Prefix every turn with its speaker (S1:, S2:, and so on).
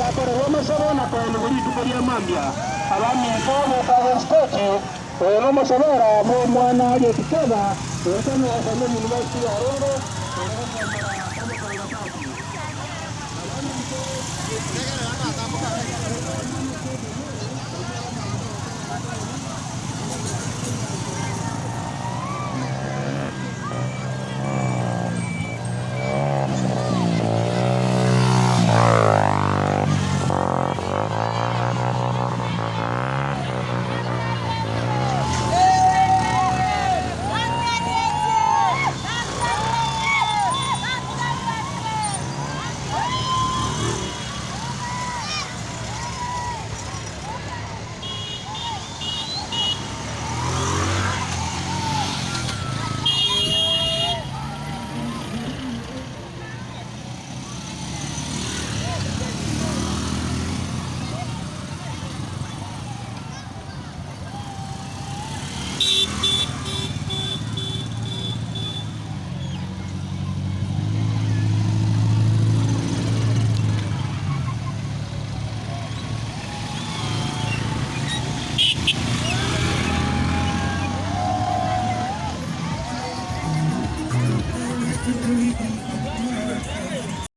S1: Goika akorerwe amasabo na koenigwa rituko ria mambia. Abaminto b'Ekago State, oyo nomosobera bw'omwana Harriet Keba, oyotenenete ase University ya Rongo.